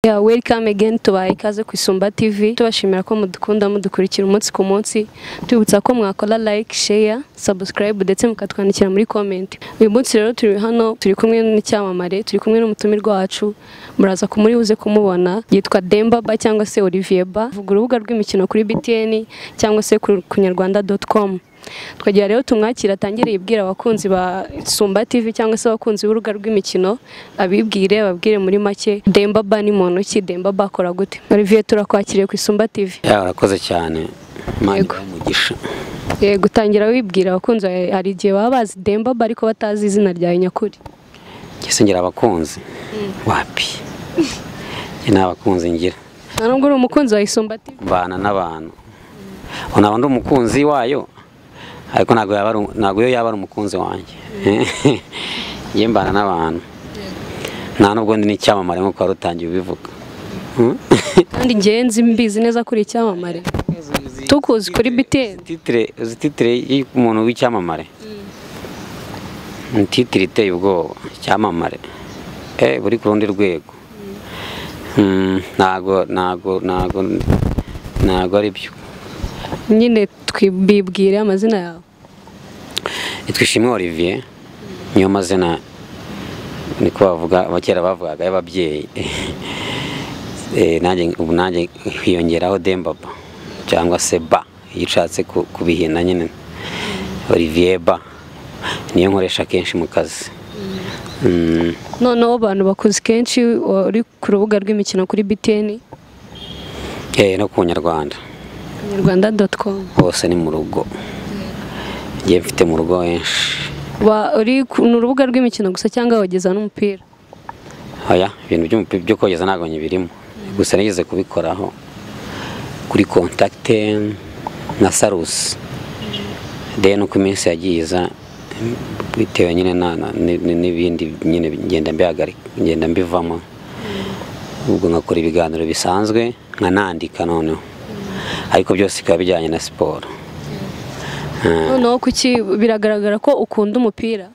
Yeah, welcome again, tubaye ikaze ku Isumba TV. Tubashimira ko mudukunda, mudukurikira umunsi ku munsi. Tubibutsa ko mwakora like, share, subscribe ndetse mukatwandikira muri comment. Uyu munsi rero turi hano, turi kumwe n'icyamamare, turi kumwe n'umutumirwa wacu. Muraza kumuri buze kumubona, yitwa Demba Ba cyangwa se Olivier Ba, vuga urubuga rw'imikino kuri BTN cyangwa se ku kunyarwanda.com. Twagira rero tumwakira, atangire yibwira abakunzi ba Sumba TV cyangwa se abakunzi b'urubuga rw'imikino, abibwire, ababwire muri make Demba Ba ni muntu ki, Demba Ba akora gute. Olivier, turakwakiriye ku Isumba TV. Ya, urakoze cyane. Imana Yego. ibahe umugisha. Yego, gutangira wibwira abakunzi bawe, hari igihe baba bazi Demba Ba ariko batazi izina ryawe nyakuri. Njye ngira abakunzi? Wapi. Njye nta bakunzi ngira. Nta nubwo uri umukunzi wa Isumba TV? Mbana n'abantu. Ubu naba ndi umukunzi wayo, ariko ntabwo yo yaba ari umukunzi wanjye. Njye mbana n'abantu. Nta nubwo ndi n'icyamamare nk'uko wari utangiye ubivuga. Kandi njyewe nzi, mbizi neza kuri icyamamare. Tukuzi kuri BTN. Titre, uzi titre y'umuntu w'icyamamare? Ni titre iteye ubwoba, icyamamare. Buri ku rundi rwego. Ntago ari byo. Nyine twibwire amazina yawe. Nitwa Ishimwe Olivier, niyo mazina, niko bavuga, abakera bavugaga y'ababyeyi. Nanjye ubu nanjye hiyongeraho Demba Ba cyangwa se Ba, iyo ushatse kubihina nyine. Olivier Ba niyo nkoresha kenshi mu kazi. Noneho abantu bakuzi kenshi uri ku rubuga rw'imikino kuri BTN. No ku Nyarwanda. Nyarwanda.com. Hose ni mu rugo. Ngiye mfite mu rugo henshi. Ni urubuga rw'imikino gusa cyangwa wageza n'umupira? Oya, ibintu by'umupira byo kogeza ntabwo nyibirimo. Gusa nigeze kubikoraho kuri Contact na Salus. Then uko iminsi yagiye iza, bitewe nyine n'ibindi nyine, ngenda mbihagarika, ngenda mbivamo. Ubwo nkakora ibiganiro bisanzwe, nkanandika noneho. Ariko byose bikaba bijyanye na siporo. Noneho kuki, biragaragara ko ukunda umupira,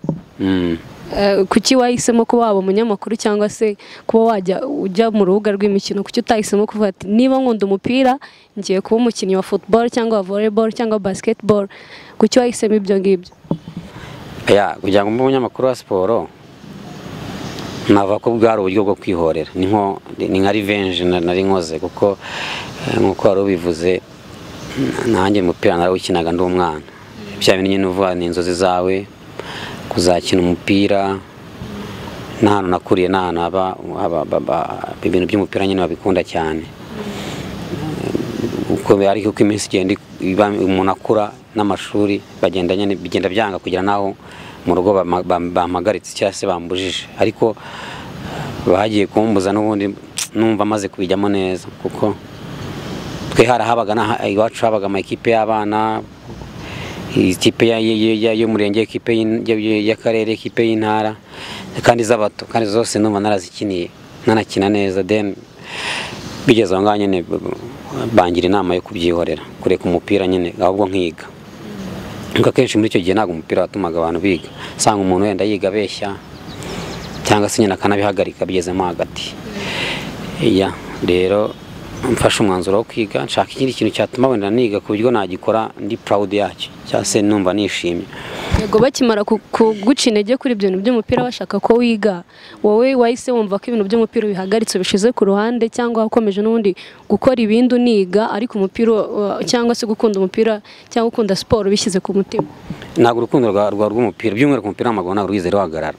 kuki wahisemo kuba waba umunyamakuru cyangwa se kuba wajya ujya mu rubuga rw'imikino? Kuki utahisemo kuvuga ati: "Niba nkunda umupira, ngiye kuba umukinnyi wa football cyangwa wa volleyball cyangwa basketball"? Kuki wahisemo ibyo ngibyo? Ya, kugira ngo mbe umunyamakuru wa siporo, navuga ko bwari uburyo bwo kwihorera, ni nka revenge nari nkoze, kuko nk'uko wari ubivuze, nanjye umupira narawukinaga ndi umwana. Bya bintu nyine uvuga ni inzozi zawe kuzakina umupira. N'ahantu nakuriye ni ahantu haba ibintu by'umupira nyine, babikunda cyane. Uko ariko uko iminsi igenda iba, umuntu akura n'amashuri bagenda nyine bigenda byanga, kugira naho mu rugo bampagaritse cyangwa se bambujije. Ariko bagiye kumbuza n'ubundi numva maze kubijyamo neza, kuko twe harahabaga iwacu habaga amakipe y'abana, ikipe y'umurenge, ikipe y'akarere, ikipe y'intara, kandi z'abato, kandi zose numva narazikiniye, nanakina neza. Then bigeze aho ngaho nyine bangira inama yo kubyihorera, kureka umupira nyine, ahubwo nkiga. Kuko akenshi muri icyo gihe ntabwo umupira watumaga abantu biga, usanga umuntu wenda yiga abeshya cyangwa se nyine akanabihagarika bigezemo hagati. Ya, rero mfashe umwanzuro wo kwiga, nshaka ikindi kintu cyatuma wenda niga ku buryo nagikora ndi proud yacyo cyangwa se numva nishimye. Yego, bakimara kuguca intege kuri ibyo bintu by'umupira, bashaka ko wiga, wowe wahise wumva ko ibintu by'umupira bihagaritse, ubishize ku ruhande, cyangwa wakomeje n'ubundi gukora ibindi uniga, ariko umupira cyangwa se gukunda umupira cyangwa gukunda siporo bishyize ku mutima? Ntabwo urukundo rw'umupira, by'umwihariko umupira w'amaguru, ntabwo rwigeze ruhagarara.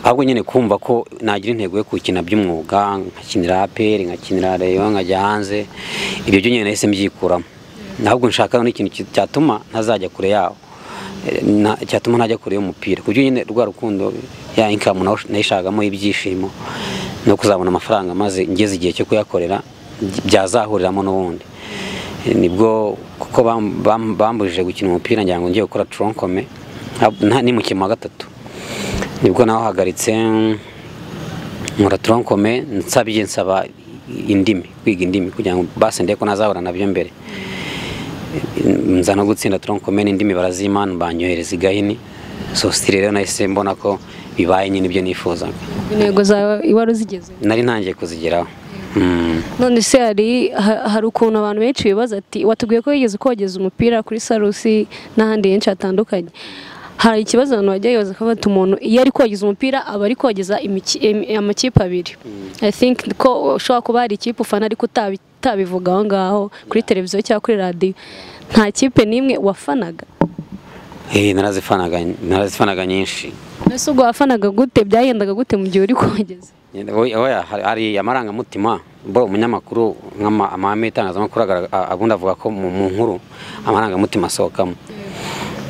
Ahubwo nyine kumva ko nagira intego yo kuwukina by'umwuga, nkakinira APR, nkakinira Rayon, nkajya hanze, ibyo byo nyine nahise mbyikuramo. Ahubwo nshaka n'ikintu cyatuma ntazajya kure yawo, cyatuma ntajya kure y'umupira, ku buryo nyine rwa rukundo, ya income nayishakagamo ibyishimo no kuzabona amafaranga, maze ngeze igihe cyo kuyakorera byazahuriramo n'ubundi. Nibwo kuko bambujije gukina umupira ngira ngo ngiye gukora tronc commun, nimukiye mu wa gatatu, nibwo nawuhagaritse, nkora tronc commun, nsabye, nsaba indimi, kwiga indimi kugira ngo basi ndebe ko nazahura nabyo mbere. Nza no gutsinda tronc commun, indimi barazimana, banyohereza i Gahini. So still rero nahise mbona ko bibaye nyine ibyo nifuzaga. Intego zawe wari uzigeze? Nari ntangiye kuzigeraho. None se hari ukuntu abantu benshi bibaza ati watubwiye ko wigeze kogeza umupira kuri Sarusi n'ahandi henshi hatandukanye. Hari ikibazo abantu bajya bibaza ko bati umuntu iyo ari kogeza umupira aba ari kogeza amakipe abiri. I think ko ushobora kuba hari ikipe ufana ariko utabivuga aho ngaho kuri televiziyo cyangwa kuri radiyo. Nta kipe n'imwe wafanaga? Narazifanaga nyinshi. Ese ubwo wafanaga gute, byagendaga gute mu gihe uri kogeza? Oya, hari amarangamutima. Bo umunyamakuru amahame y'itangazamakuru abundi avuga ko mu nkuru amarangamutima asohokamo.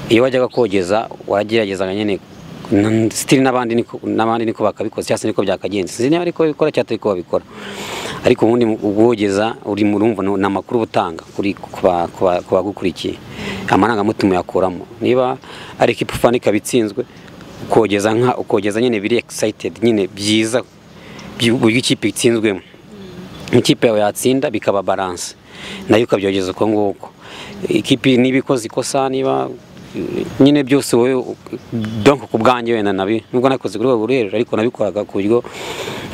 Iyo wajyaga kogeza warageragezaga nyine stili n'abandi niko bakabikoze cyangwa se niko byakagenze. Sinzi niba ariko bikora cyangwa atari ko babikora, ariko ubundi ubwogeza uri murumva ni amakuru utanga kuri ku bagukurikiye, amarangamutima uyakuramo. Niba ari ikipe ufana ikaba itsinzwe, ukogeza nyine biri excited nyine byiza uburyo ikipe itsinzwemo. Ikipe yawe yatsinda bikaba balance, nayo ukabyogeza uko nguko. Ikipe niba ikoze ikosa, niba nyine byose wowe donc ku bwanjye wenda nabi nubwo nakoze kuri rwego rurerure, ariko nabikoraga ku buryo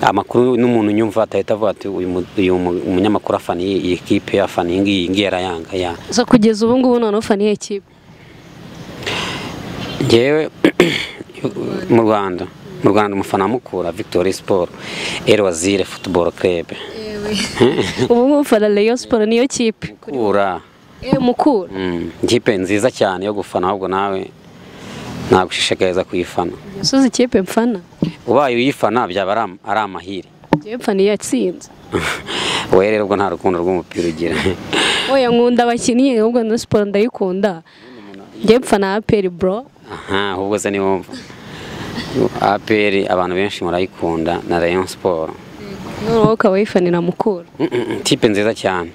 amakuru n'umuntu nyumva atahita avuga ati uyu munyamakuru afana iyi kipe, afana iyi ngiyi, iyi ngiyi arayanga ya. So kugeza ubu ngubu none ufana iyihe kipe? Njyewe mu Rwanda umufana Mukura Victory Sport, El Wazire Football Club. Ubu ngubu ufana Rayon Sport niyo kipe? Mukura. Mukura. Ikipe nziza cyane yo gufana, ahubwo nawe nagushishikariza kuyifana. Usoza ikipe mfana? Ubaye uyifana byaba ari amahire. Njyewe mfana iyo yatsinze. Wowe rero ubwo nta rukundo rw'umupira ugira. Oya, nkunda abakinnyi, ahubwo na siporo ndayikunda. Njyewe mfana APR bro. Aha, ahubwo se niwumva APR abantu benshi murayikunda na Rayon Sport. Noneho ukaba wifanira Mukura. Ikipe nziza cyane.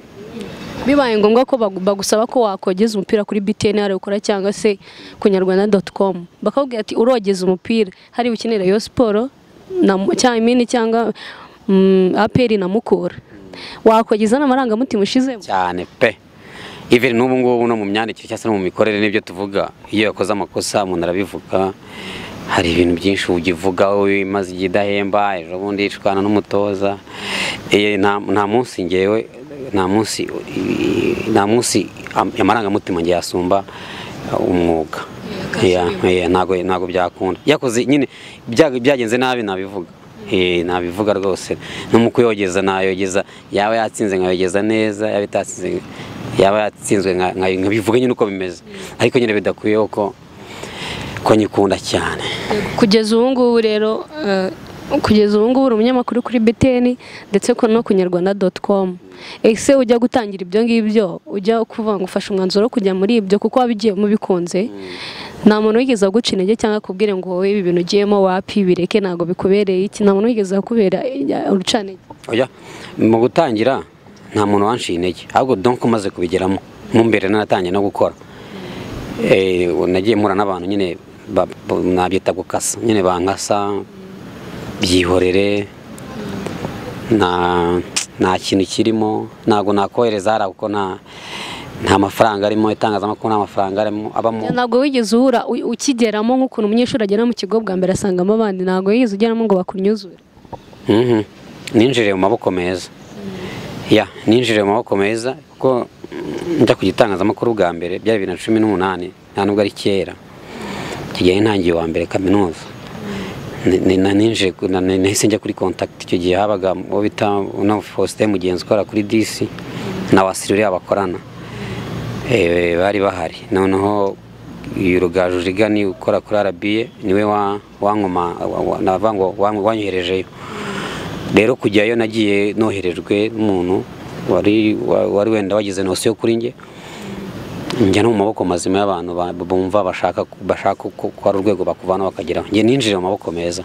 Bibaye ngombwa ko bagusaba ko wakogeza umupira kuri BTN hari ukora cyangwa se ku nyarwanda.com, bakakubwira ati urogeza umupira hari ukenera Rayon Sport na cyangwa cyangwa APR na Mukura, wakogeza n'amarangamutima ushizemo cyane pe. Even n'ubu ngubu no mu myandikire cyangwa se no mu mikorere n'ibyo tuvuga, iyo yakoze amakosa umuntu arabivuga. Hari ibintu byinshi ugivuga maze igihe idahemba, ejo bundi yicwana n'umutoza. Nta munsi ngewe, nta munsi amarangamutima ngiye yasumba umwuga. Ntago byakunda. Yakoze nyine byagenze nabi nabivuga. Nabivuga rwose. No mu kuyogeza nayogeza, yaba yatsinze nkayogeza neza, yaba itatsinze, yaba yatsinzwe nkabivuga nyine uko bimeze. Ariko nyine bidakwiye ko nyikunda cyane. Kugeza ubu ngubu rero, kugeza ubu ngubu uri umunyamakuru kuri BTN ndetse no ku nyarwanda.com. Ese ujya gutangira ibyo ngibyo, ujya kuvuga ngo ufashe umwanzuro wo kujya muri ibyo kuko wabigiye mubikunze, nta muntu wigeze aguca intege cyangwa akubwire ngo wowe ibi bintu ugiyemo wapi bireke ntabwo bikubereye iki? Nta muntu wigeze akubera urucantege? Oya, mu gutangira nta muntu wanciye intege, ahubwo donc umaze kubigeramo mu mbere naratangiye no gukora. Nagiye mpura n'abantu nyine nabyita gukasa, nyine bankasa byihorere, nta kintu kirimo, ntago nakohereza hariya kuko nta mafaranga arimo, itangazamakuru nta mafaranga arimo abamo. Ntabwo wigeze uhura ukigeramo nk'ukuntu umunyeshuri agera mu kigo bwa mbere asangamo abandi, ntabwo wigeze ugeramo ngo bakunyuzure? Ninjiriye mu maboko meza. Ya, ninjiriye mu maboko meza kuko njya ku gitangazamakuru bwa mbere byari 2018, nta nubwo ari kera. Icyo gihe ntangiye wa mbere kaminuza. Ninjiye nahise njya kuri contact, icyo gihe habaga uwo bita no Faustin Mugenzi ukora kuri DC na Wasiruri abakorana. Bari bahari. Noneho Rugaju Rigani ukora kuri RBA niwe wankoma navuga ngo wanyoherejeyo. Rero kujyayo nagiye noherejwe n'umuntu wari wenda wagize nosiyo kuri nge, njya no mu maboko mazima y'abantu bumva bashaka ko ari urwego bakuvana bakageraho. Nge ninjire mu maboko meza.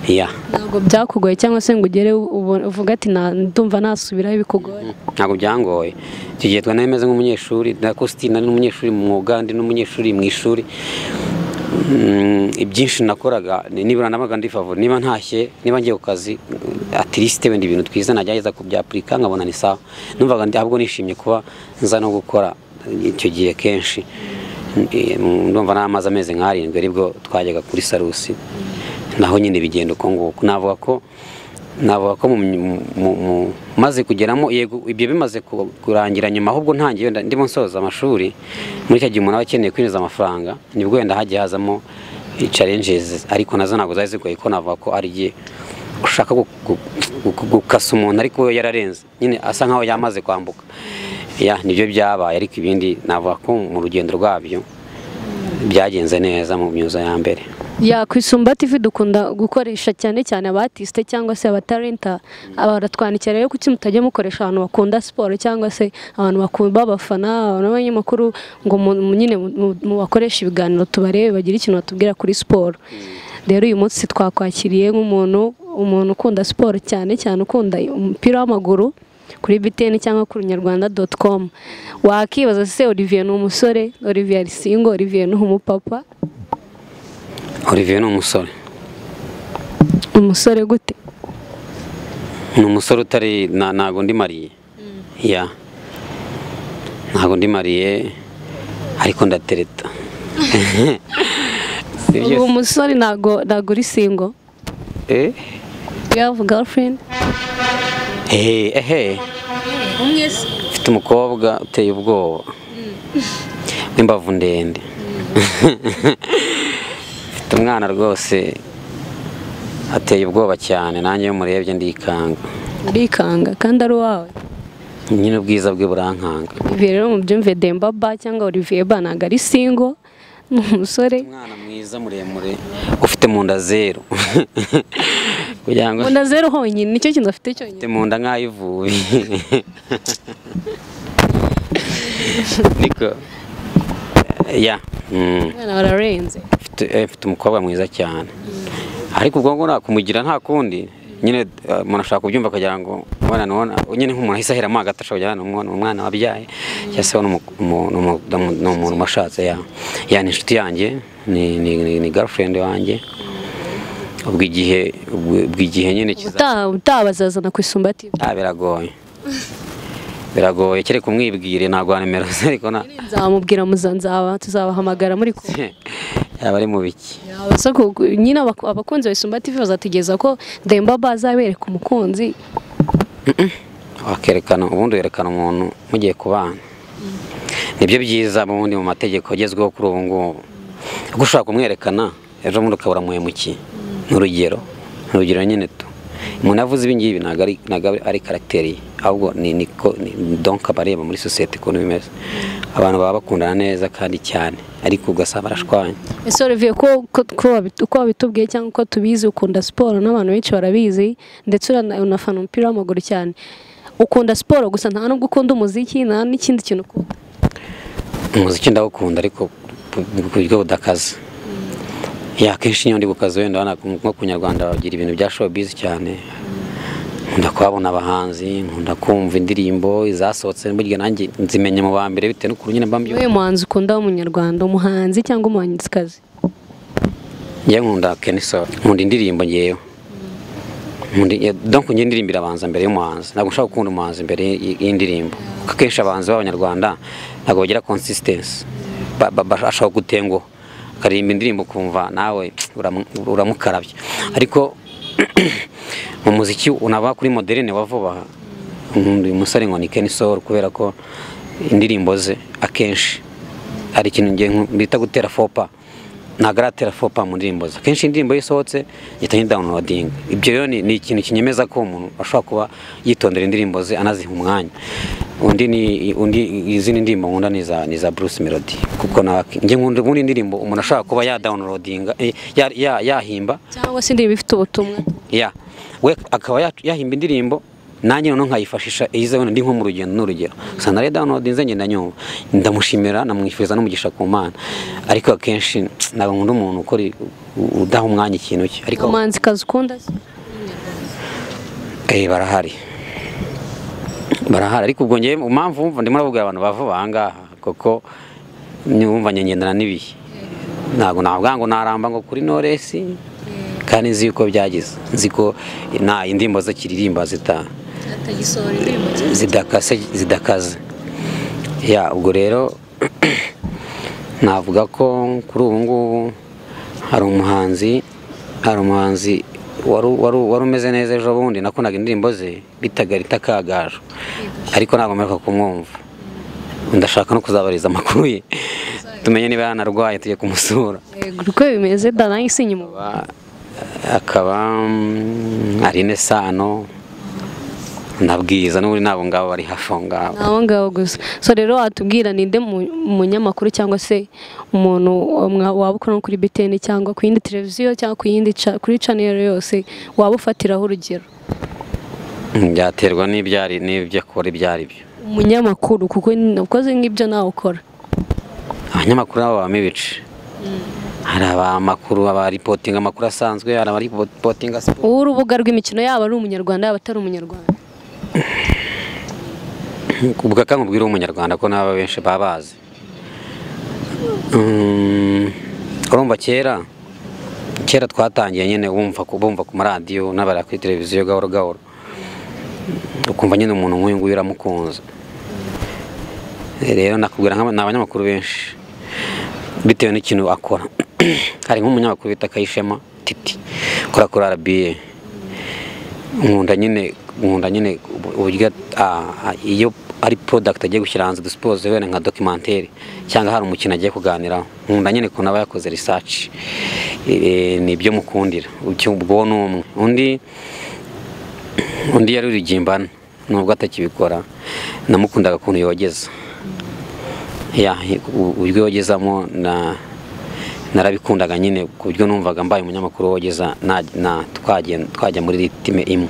Ya. Ntabwo byakugoye cyangwa se ngo ugere uvuga ati ndumva nasubiraho bikugoye? Ntabwo byangoye. Icyo gihe twari meze nk'umunyeshuri, na Kostina n'umunyeshuri mu mwuga, ndi n'umunyeshuri mu ishuri. Ibyinshi nakoraga nibura nabaga ndi favori, niba ntashye, niba ngiye ku kazi at least wenda ibintu twiza nagerageza kubyapurika nkabona ni sawa. Numvaga ahubwo nishimye kuba nza no gukora icyo gihe kenshi. Ndumva n'amazi ameze nk'arindwi aribwo twajyaga kuri Sarusi, naho nyine bigenda uko nguko. Navuga ko Navuga ko maze kugeramo, yego ibyo bimaze kurangira nyuma, ahubwo ntangiye wenda ndimo nsoza amashuri, muri icyo gihe umuntu aba akeneye kwinjiza amafaranga, nibwo wenda hagiye hazamo challenges, ariko nazo ntabwo zari zigoye, ko navuga ko ari igihe ushaka gukasa umuntu ariko we yararenze nyine, asa nkaho yamaze kwambuka. Ya nibyo byabaye, ariko ibindi navuga ko mu rugendo rwabyo byagenze neza mu myuzo ya mbere. Ya ku Isumba TV dukunda gukoresha cyane cyane abatiste cyangwa se abatalenta, abaratwandikira rero kuki mutajya mukoresha abantu bakunda siporo cyangwa se abantu bakunda abafana, abantu b'abanyamakuru, ngo nyine mubakoreshe ibiganiro tubarebe bagire ikintu batubwira kuri siporo. Rero uyu munsi twakwakiriye nk'umuntu umuntu ukunda siporo cyane cyane ukunda umupira w'amaguru kuri BTN cyangwa kuri nyarwanda.com. Wakibaza se Olivier ni umusore, Olivier ari single, Olivier ni umupapa? Olivier ni umusore. Umusore gute? Ni umusore utari ntago ndi mariye. Ya ntago ndi mariye ariko ndatereta. Ubu umusore ntago uri single? You have a girlfriend? Umwe se? Mfite umukobwa uteye ubwoba w'imbavu ndende. Mfite umwana rwose ateye ubwoba cyane, nanjye iyo murebye ndikanga. Urikanga kandi ari uwawe? Nyine ubwiza bwe burankanga. Olivier rero mubyumve, Demba Ba cyangwa Olivier Ba ntabwo ari single, ni umusore. Umwana mwiza muremure ufite mu nda zero. Kugira ngo Mu nda zero honyine, nicyo kintu afite cyonyine. Ufite mu nda nk'ay'ivubi. Niko. Ya. Umwana bararenze. Mfite umukobwa mwiza cyane. Ariko ubwo ngo nakumugira nta kundi. Nyine umuntu ashaka kubyumva kugira ngo ubona none nyine nk'umuntu ahise aheramo hagati ashobora kujyana n'umwana wabyaye cyangwa se n'umuntu washatse. Ya ni inshuti yanjye, ni girlfriend wanjye. Ubwo igihe nyine kizaza. Ubutaha bazazana ku Isumba TV. Biragoye. Biragoye kereka umwibwire, ntabwo wa nimero ze, ariko na nzamubwira muzanzaba tuzabahamagara muri kumwe. Yaba ari mu biki? Nyine abakunzi ba Isumba TV bazategeza ko Demba Ba azabereka umukunzi. Wakerekana ubundi werekana umuntu mugiye kubana. Nibyo byiza ubundi mu mategeko agezweho kuri ubu ngubu. Kuko ushobora kumwerekana ejo bundi ukabura muhemukiye. N'urugero, urugero nyine tu. Umuntu avuze ibi ngibi ntabwo ari caractère ye, ahubwo ni donc abareba muri société ukuntu bimeze. Abantu baba bakundana neza kandi cyane, ariko ugasaba barashwanya. Ese Olivier ko uko wabitubwiye cyangwa uko tubizi ukunda siporo n'abantu benshi barabizi, ndetse unafana umupira w'amaguru cyane. Ukunda siporo gusa nta nubwo ukunda umuziki nta n'ikindi kintu ukunda? Umuziki ndawukunda ariko ku buryo budakaze. Ya kenshi iyo ndi gukaza wenda nko ku Nyarwanda bagira ibintu bya showbiz cyane. Nkunda kuhabona abahanzi, nkunda kumva indirimbo izasohotse, burya nanjye nzimenya mu ba mbere bitewe n'ukuntu nyine mba mbyumva. Uyu muhanzi ukunda w'umunyarwanda, umuhanzi cyangwa umuhanzikazi? Njye nkunda Kenny Sol, nkunda indirimbo ngewe. Donc njye indirimbo irabanza mbere y'umuhanzi. Ntabwo nshobora gukunda umuhanzi mbere y'indirimbo. Kuko akenshi abahanzi b'abanyarwanda ntabwo bagira consistency. Ashobora gutenguha akaririmba indirimbo ukumva nawe uramukarabya. Ariko mu muziki unaba kuri moderne wa vuba, uyu musore ngo ni Kenny Sol, kubera ko indirimbo ze akenshi hari ikintu ngiye bita gutera fopa. Ntabwo aratera fopa mu ndirimbo ze. Akenshi indirimbo isohotse ngita nyidownloading. Ibyo rero ni ikintu kinyemeza ko umuntu ashobora kuba yitondera indirimbo ze anaziha umwanya. Undi izindi ndirimbo nkunda ni za Bruce Melody, kuko njye nkunda ubundi indirimbo umuntu ashobora kuba ya downloadinga, yahimba cyangwa se indirimbo ifite ubutumwa. Ya we akaba yahimba indirimbo nanjye noneho nkayifashisha ize wenda ndi nko mu rugendo n'urugero. Gusa nari downloadinze ngenda nyumva. Ndamushimira namwifuriza n'umugisha ku Mana. Ariko akenshi ntabwo nkunda umuntu ukora udaha umwanya ikintu cye. Ariko umuhanzikazi ukunda se? Barahari. Barahari ariko ubwo ngiye impamvu wumva ndimo navuga abantu bava aha ngaha kuko nyumva ngendana n'ibihe. Ntabwo navuga ngo naramba ngo kuri Knowless kandi nzi uko byagize. Nzi ko nta indirimbo ze kiririmba zidakaze. Ya ubwo rero navuga ko kuri ubu ngubu hari umuhanzi wari umeze neza ejo bundi, nakundaga indirimbo ze bitaga Rita Kagaju, ariko ntabwo mperuka kumwumva. Ndashaka no kuzabariza amakuru ye tumenye niba yanarwaye tujye kumusura. Yego, uko bimeze da nanjye sinyuma. Akaba Aline Sano na Bwiza n'ubundi nabo ngabo bari hafi aho ngaho. Abo ngabo gusa. So rero watubwira ninde munyamakuru cyangwa se umuntu waba ukora kuri BTN cyangwa ku yindi televiziyo cyangwa ku yindi kuri channel yose waba ufatiraho urugero? Byaterwa n'ibyari n'ibyo akora ibyo ari byo. Umunyamakuru kuko ukoze nk'ibyo nawe ukora. Abanyamakuru nabo babamo ibice. Hari abamakuru abaripotinga amakuru asanzwe, hari abaripotinga siporo. Urubuga rw'imikino yaba ari umunyarwanda yaba atari umunyarwanda. Ubwo akangubwira umunyarwanda ko naba benshi babazi. Urumva kera twatangiye nyine bumva ku maradiyo n'abari kuri televiziyo gahoro gahoro, ukumva nyine umuntu nk'uyu nguyu uramukunze. Rero nakubwira ni abanyamakuru benshi bitewe n'ikintu akora. Hari nk'umunyamakuru bita Kayishema Titi ukora kuri RBA. Nkunda nyine uburyo iyo ari product agiye gushyira hanze, dusipoze wenda nka documentaire cyangwa hari umukino agiye kuganiraho, nkunda nyine ukuntu aba yakoze research. Nibyo mukundira. Ubwo ni umwe. Undi yari Rugimbana nubwo atakibikora, namukundaga ukuntu yogeza. Uburyo yogezamo narabikundaga nyine ku buryo numvaga mbaye umunyamakuru wogeza twajya muri ritime imwe.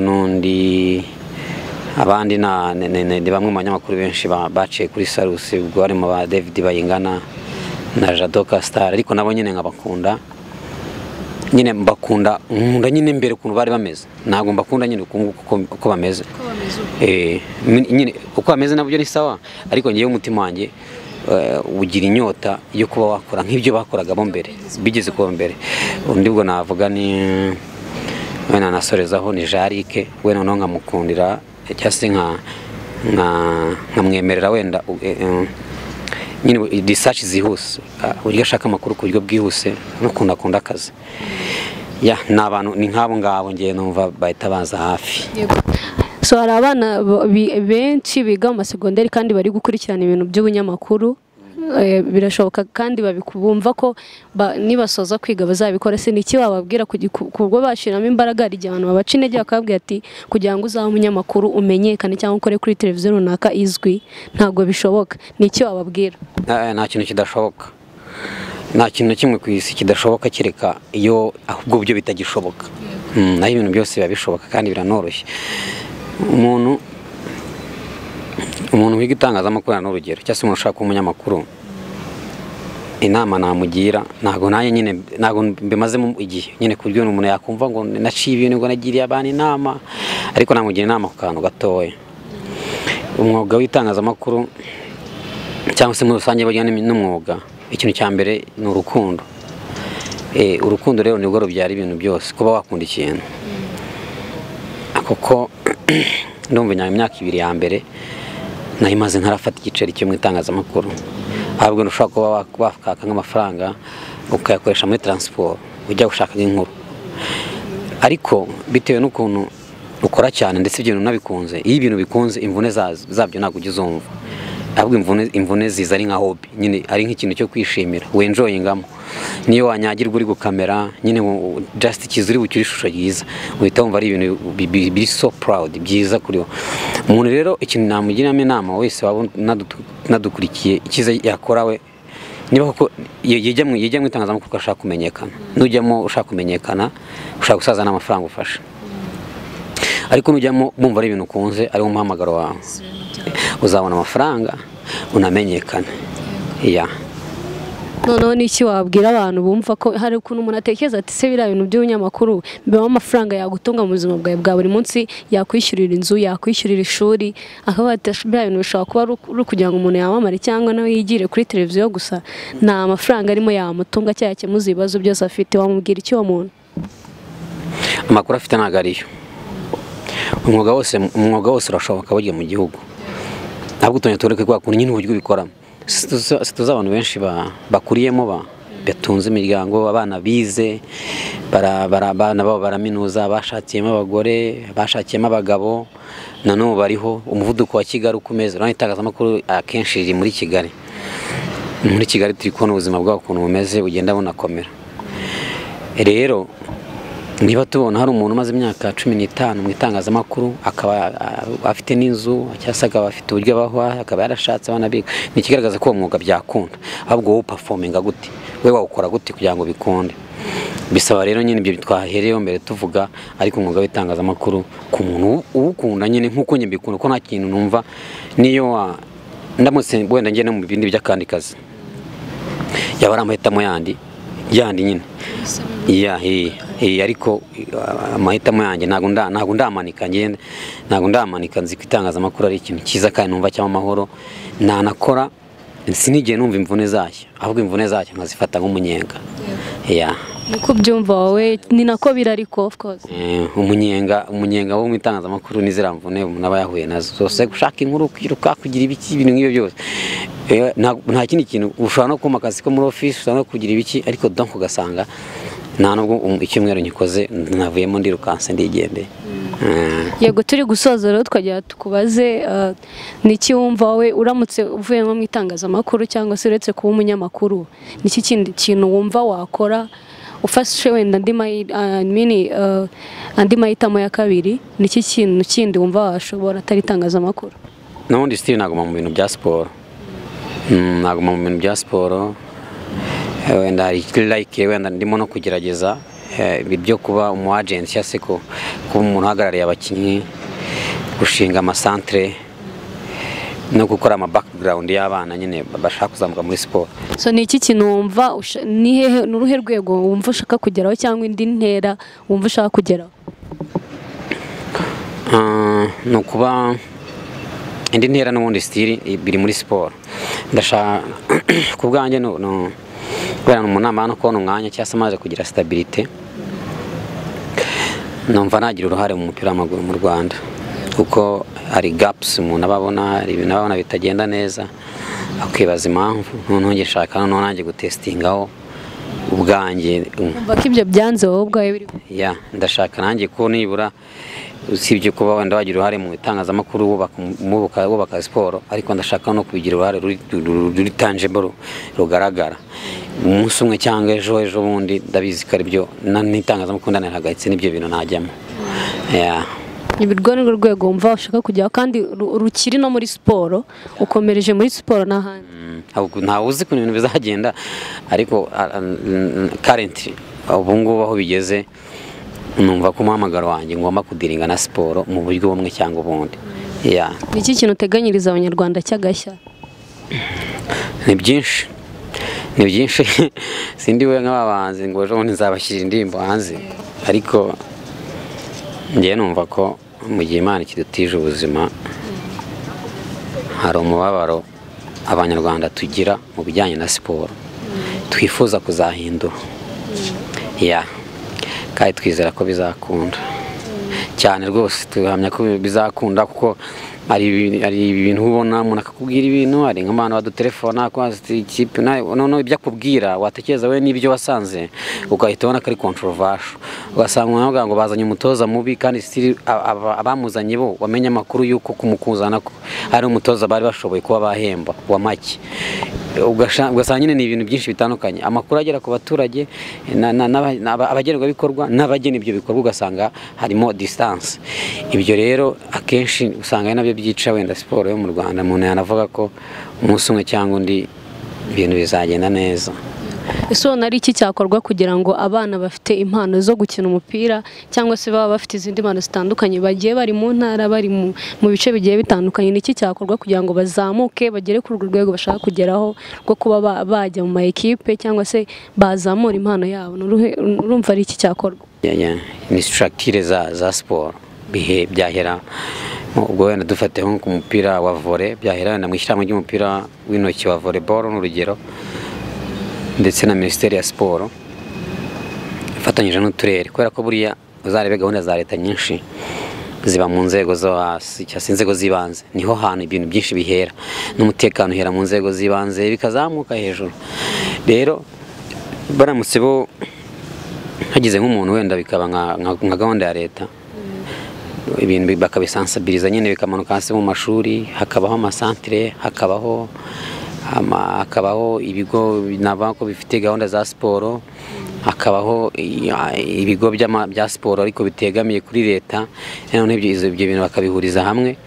N'undi abandi ni bamwe mu banyamakuru benshi baciye kuri Salus, ubwo harimo ba David Bayingana na Jado Castar, ariko nabo nyine nkabakunda nyine, mbakunda nkunda nyine mbere ukuntu bari bameze, ntabwo mbakunda nyine uko bameze. Nyine uko bameze nabyo ni sawa, ariko ngewe umutima wanjye ugira inyota yo kuba wakora nk'ibyo bakoraga bo mbere, bigeze kuba mbere. Undi ubwo navuga ni wenda nasorezaho ni Jarike, we noneho nkamukundira cyangwa se nkamwemerera wenda nyine research zihuse, uburyo ashaka amakuru ku buryo bwihuse n'ukuntu akunda akazi. Ya ni abantu ni nk'abo ngabo ngiye numva bahita baza hafi. So hari abana benshi biga mu masegonderi kandi bari gukurikirana ibintu by'ubunyamakuru, birashoboka kandi babikubumva ko nibasoza kwiga bazabikora. Se niki bababwira kubwo bashiramo imbaraga? Hari igihe abantu babaca intege bakababwira ati kugira ngo uzabe umunyamakuru umenyekane cyangwa ukore kuri televiziyo runaka izwi ntabwo bishoboka. Niki bababwira? Nta kintu kidashoboka, nta kintu na kimwe ku isi kidashoboka kereka iyo ahubwo byo bitagishoboka. Naho ibintu byose biba bishoboka kandi biranoroshye. Umuntu wiga itangazamakuru n'urugero cyangwa se umuntu ushaka kuba umunyamakuru, inama namugira ntabwo nanjye nyine ntabwo mbimazemo igihe nyine ku buryo umuntu yakumva ngo naciye ibintu ngo nagiriye abantu inama, ariko namugira inama ku kantu gatoya. Umwuga w'itangazamakuru cyangwa se muri rusange burya n'umwuga, ikintu cya mbere ni urukundo. Urukundo rero nibwo rubyara ibintu byose, kuba wakunda ikintu. Kuko ndumva imyaka 2 ya mbere nayimaze ntarafata igiceri cyo mu itangazamakuru, ahubwo ushobora kuba wakaka nk'amafaranga ukayakoresha muri transport ujya gushaka inkuru. Ariko bitewe n'ukuntu ukora cyane ndetse ibyo bintu nabikunze, iyo ibintu bikunze imvune zabyo ntabwo ujya uzumva, ahubwo imvune ziza ari nka hobby nyine, ari nk'ikintu cyo kwishimira wenjoyingamo. Niyo wanyagirwa uri gukamera nyine just ikiza uri bucyure ishusho ryiza, uhita wumva ari ibintu biri so proud byiza kuri wo. Umuntu rero ikintu namugiramo inama wese waba nadukurikiye, icyiza yakora we niba koko yijya mu itangazamakuru ashaka kumenyekana, nujyamo ushaka kumenyekana ushaka gusaza n'amafaranga ufasha, ariko nujyamo bumva ari ibintu ukunze ari umuhamagaro wawe, uzabona amafaranga unamenyekana. Ya Noneho niki wabwira abantu bumva ko hari ukuntu umuntu atekereza ati se biriya bintu by'ubunyamakuru bibamo amafaranga yagutunga mu buzima bwawe bwa buri munsi, yakwishyurira inzu, yakwishyurira ishuri, akaba ati biriya bintu bishobora kuba ari ukugira ngo umuntu yamamare cyangwa nawe yigire kuri televiziyo gusa, nta mafaranga arimo yamutunga cyangwa yakemuza ibibazo byose afite. Wamubwira iki uwo muntu? Amakuru afite ntabwo ariyo. Umwuga wose urashoboka burya mu gihugu, ntabwo utumye tureke kwa kuntu nyine uburyo ubikoramo. Situzi abantu benshi bakuriyemo batunze imiryango, abana bize, abana babo baraminuza, bashakiyemo abagore, bashakiyemo abagabo, na n'ubu bariho. Umuvuduko wa Kigali ukomeza, urabona itangazamakuru akenshi riri muri Kigali. Muri Kigali turi kubona ubuzima bwabo ukuntu bumeze, bugenda bunakomera. Rero niba tubona hari umuntu umaze imyaka 15 mu itangazamakuru, akaba afite n'inzu, cyangwa se akaba afite uburyo abaho, akaba yarashatse abana biga, ni ikigaragaza ko uwo mwuga byakunda. Ahubwo wowe uperforminga gute, we wawukora gute kugira ngo bikunde? Bisaba rero nyine ibyo twahereyeho mbere tuvuga, ariko umwuga w'itangazamakuru ku muntu uwukunda nyine nk'uko njye mbikunda, ko nta kintu numva niyo ndamutse wenda njye no mu bindi by'akandi kazi yaba ari amahitamo yandi nyine. Ariko amahitamo yanjye ntabwo ndamanika, ngende ntabwo ndamanika. Nzi ko itangazamakuru ari ikintu cyiza kandi numva cyangwa amahoro nanakora, sinigeye numva imvune zacyo, ahubwo imvune zacyo nkazifata nk'umunyenga. Niko byumva wowe, ni nako biri ariko of course. Umunyenga wo mu itangazamakuru ni ziriya mvune umuntu aba yahuye nazo zose, gushaka inkuru, kwiruka, kugira ibiki, ibintu nk'ibyo byose. Nta kindi kintu, ushobora no kuma akazi ko muri office, ushobora no kugira ibiki, ariko donc ugasanga nta nubwo icyumweru nyikoze navuyemo ndirukanse ndigendeye. Yego, turi gusoza rero twagira tukubaze, niki wumva wowe uramutse uvuye nko mu itangazamakuru cyangwa se uretse kuba umunyamakuru, niki kindi kintu wumva wakora ufashe wenda andi mahitamo ya kabiri, niki kintu kindi wumva washobora atari itangazamakuru? N'ubundi still naguma mu bintu bya siporo. Naguma mu bintu bya siporo, wenda hari like wenda ndimo no kugerageza ibyo kuba umu agent, cyangwa se kuba umuntu uhagarariye abakinnyi, gushinga amasantere no gukora ama background y'abana nyine bashaka kuzamuka muri siporo. So ni iki kintu wumva, ni hehe, ni uruhe rwego wumva ushaka kugeraho cyangwa indi ntera wumva ushaka kugeraho? Ni ukuba indi ntera n'ubundi stili biri muri siporo. Ndashaka ku bwanjye no kubera mu nama no kubona umwanya cyangwa se amaze kugira stabilité, numva nagira uruhare mu mupira w'amaguru mu Rwanda, kuko hari gaps umuntu ababona, hari ibintu ababona bitagenda neza, akibaza impamvu. Noneho njye nshaka noneho nanjye gutestingaho ubwanjye. Umva ko ibyo byanze wowe ubwawe biri. Ndashaka nanjye ko nibura usibye kuba wenda wagira uruhare mu itangazamakuru wubaka siporo, ariko ndashaka no kubigira uruhare ruri tangible, rugaragara. Umunsi umwe cyangwa ejo bundi ndabizi ko aribyo n'itangazamakuru ndanarihagaritse n'ibyo bintu najyamo. Urwo ni rwo rwego wumva ushaka kujyaho kandi rukiri no muri siporo, ukomereje muri siporo n'ahandi. Ntawe uzi ukuntu ibintu bizagenda, ariko currently ubu ngubu aho bigeze numva ko umuhamagaro wanjye ngomba kudiringa na siporo mu buryo bumwe cyangwa ubundi. Ni iki kintu uteganyiriza abanyarwanda cy'agashya? Ni byinshi, ni byinshi. Sindi we nk'abahanzi ngo ejo bundi nzabashyira indirimbo hanze, ariko njye numva ko mu gihe Imana ikidutije ubuzima hari umubabaro abanyarwanda tugira mu bijyanye na siporo twifuza kuzahindura. Kandi twizera ko bizakunda cyane rwose, tuhamya ko bizakunda, kuko hari ibintu ubona umuntu akakubwira ibintu, hari nk'abantu badutelefona ko ikipe noneho ibyo akubwira watekereza we n'ibyo wasanze ugahita ubona ko ari controversial, ugasanga umuntu avuga ngo bazanye umutoza mubi, kandi still abamuzanye bo wamenye amakuru y'uko kumukuzana ko ari umutoza bari bashoboye kuba bahemba wa make. Ugasanga nyine ni ibintu byinshi bitandukanye, amakuru agera ku baturage abagenerwabikorwa n'abagena ibyo bikorwa, ugasanga harimo distance. Ibyo rero akenshi usanga ari nabyo byica wenda siporo yo mu Rwanda. Umuntu yanavuga ko umunsi umwe cyangwa undi ibintu bizagenda neza. Ese ubona ari iki cyakorwa kugira ngo abana bafite impano zo gukina umupira cyangwa se baba bafite izindi mpano zitandukanye bagiye bari mu ntara, bari mu bice bigiye bitandukanye, ni iki cyakorwa kugira ngo bazamuke bagere ku rwego bashaka kugeraho rwo kuba bajya mu ma ekipe cyangwa se bazamura impano yabo? Urumva ari iki cyakorwa? Ni structure za siporo bihe byahera ubwo wenda dufate nko ku mupira wa volley, byahera wenda mu ishyirahamwe ry'umupira w'intoki wa volleyball n'urugero, ndetse na Minisiteri ya Siporo ifatanyije n'uturere, kubera ko buriya uzarebe gahunda za leta nyinshi ziba mu nzego zo hasi cyangwa se inzego z'ibanze, niho hantu ibintu byinshi bihera, n'umutekano uhera mu nzego z'ibanze bikazamuka hejuru. Rero Baramutse bo hagize nk'umuntu wenda bikaba nka gahunda ya leta, ibintu bakabisansabiliza nyine, bikamanuka hasi mu mashuri, hakabaho amasantere, hakabaho ibigo nabako bifite gahunda za siporo, hakabaho ibigo bya siporo ariko bitegamiye kuri leta. Noneho ibyo bintu bakabihuriza hamwe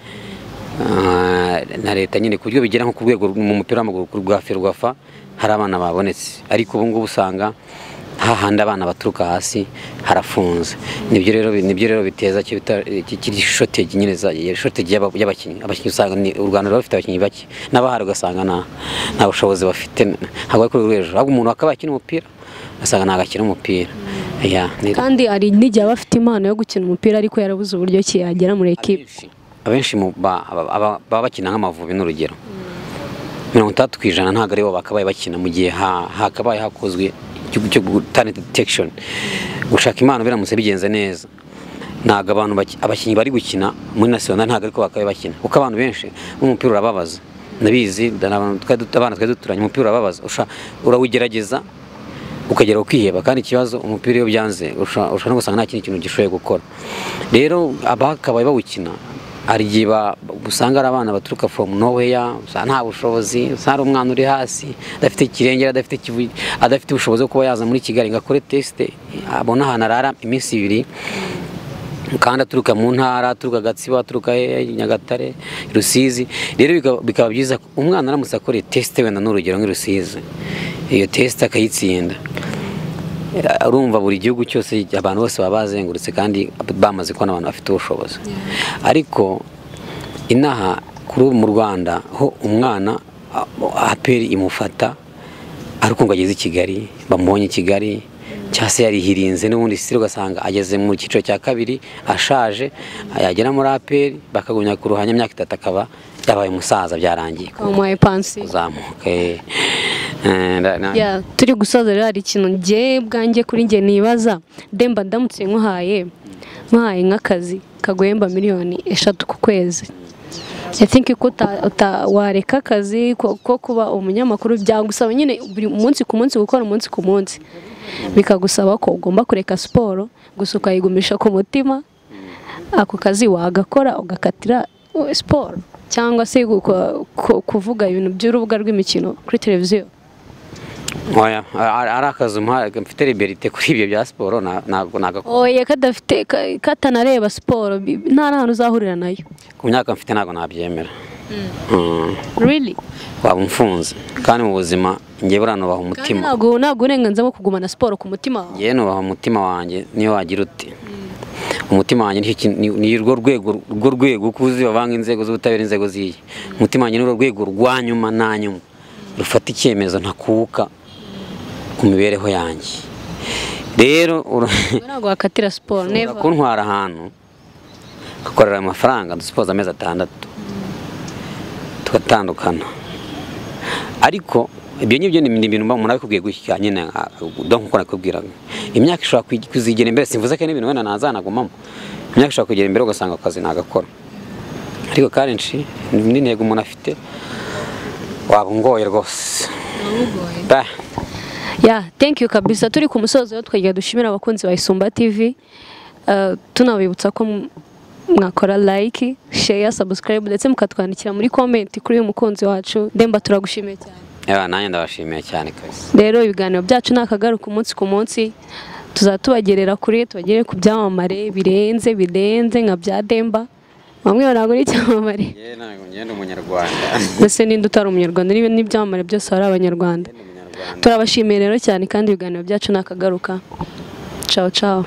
na leta nyine, ku buryo bigera nko ku rwego mu mupira w'amaguru rwa Ferwafa hari abana babonetse. Ariko ubu ngubu usanga hahandi abana baturuka hasi harafunze. Nibyo rero biteza cyo bita kiri shortage nyine, shortage y'abakinnyi. Abakinnyi usanga ni u Rwanda rufite abakinnyi bake, n'abahari ugasanga nta bushobozi bafite, ntabwo ari kuri rwego. Ahubwo umuntu akaba akina umupira ugasanga ntabwo akina umupira. Kandi hari n'igihe aba afite impano yo gukina umupira ariko yarabuze uburyo ki yagera muri equipe. Abenshi baba bakina nk'Amavubi n'urugero, 30% ntabwo aribo bakabaye bakina mu gihe hakabaye hakozwe cyo talent detection, gushaka impano. Biramutse bigenze neza, ntabwo abantu abakinnyi bari gukina muri national ntabwo ariko bakabaye bakina, kuko abantu benshi umupira urababaza. Ndabizi, abana twari duturanye, umupira urababaza, urawugerageza ukagera ukiheba. Kandi ikibazo umupira iyo byanze ushobora no gusanga nta kindi kintu gishoboye gukora. Rero abakabaye bawukina hari igihe usanga ari abana baturuka from nowhere, nta bushobozi, usanga ari umwana uri hasi adafite ikirengera, adafite ubushobozi bwo kuba yaza muri Kigali ngo akore test, abone ahantu arara iminsi ibiri, kandi aturuka mu ntara, aturuka Gatsibo, aturuka Nyagatare, Rusizi. Rero bikaba byiza umwana aramutse akore test wenda n'urugero nk'i Rusizi, iyo test akayitsinda, urumva buri gihugu cyose abantu bose baba bazengurutse kandi bamaze kubona abantu bafite ubushobozi. Ariko inaha kuri mu Rwanda ho umwana APR imufata ariko ngo ageze i Kigali, bamubonye i Kigali cyangwa se yarihirinze n'ubundi sitiri, ugasanga ageze mu cyiciro cya kabiri ashaje, yagera muri APR bakagumya kuruhanya imyaka 3 akaba yabaye umusaza, byarangiye kuzamuka. Turi gusoza rero, hari ikintu njye bwanjye kuri njye nibaza. Demba, ndamutse nkuhaye nk'akazi kaguhemba 3 miliyoni ku kwezi, I think ko wareka akazi ko kuba umunyamakuru. Byagusaba nyine buri munsi ku munsi gukora umunsi ku munsi, bikagusaba ko ugomba kureka siporo gusa ukayigumisha ku mutima. Ako kazi wagakora ugakatira siporo, cyangwa se kuvuga ibintu by'urubuga rw'imikino kuri televiziyo? Oya, ari akazi mfite liberté kuri ibyo bya siporo ntabwo nagakora. Oya, kadafite katanareba siporo, nta n'ahantu uzahurira nayo. Ku myaka mfite ntabwo nabyemera. Really? Waba umfunze. Kandi mu buzima njye buriya nubaha umutima. Ntabwo uburenganzira bwo kugumana siporo ku mutima wawe. Njye nubaha umutima wanjye, niyo wagira uti umutima wanjye ni urwo rwego uko uzi bavanga inzego z'ubutabera, inzego z'iyi. Umutima wanjye ni urwo rwego rwa nyuma na nyuma rufata icyemezo ntakuka ku mibereho yanjye. Rero ntabwo wakatira siporo, never. Kuntwara ahantu ngakorera amafaranga dusipoza amezi 6 tugatandukana. Ariko ibyo ngibyo ni ibintu umuntu abikubwiye gutya nyine, donc nkuko nakubwiraga, imyaka ishobora kuzigera imbere, simvuze ko n'ibintu wenda nazanagumamo, imyaka ishobora kugera imbere ugasanga akazi nagakora. Ariko kenshi n'intego umuntu afite waba ungoye rwose. Yeah, thank you kabisa. Turi ku musozo twagira dushimira abakunzi ba Isumba TV, tunabibutsa ko mwakora like, share, subscribe ndetse mukatwandikira muri comment kuri uyu mukunzi wacu Demba. Turagushimiye cyane. Nanjye ndabashimiye cyane kabisa. Rero ibiganiro byacu nakagaruka umunsi ku munsi, tuzatubagerera kuri tubagere ku byamamare birenze nka bya Demba. Bamwe ntabwo ari icyamamare. Ntabwo ngenda umunyarwanda. Mbese ninde utari umunyarwanda? Niba n'ibyamamare byose ari abanyarwanda. Turabashimiye rero cyane, kandi ibiganiro byacu nakagaruka. Ciao ciao.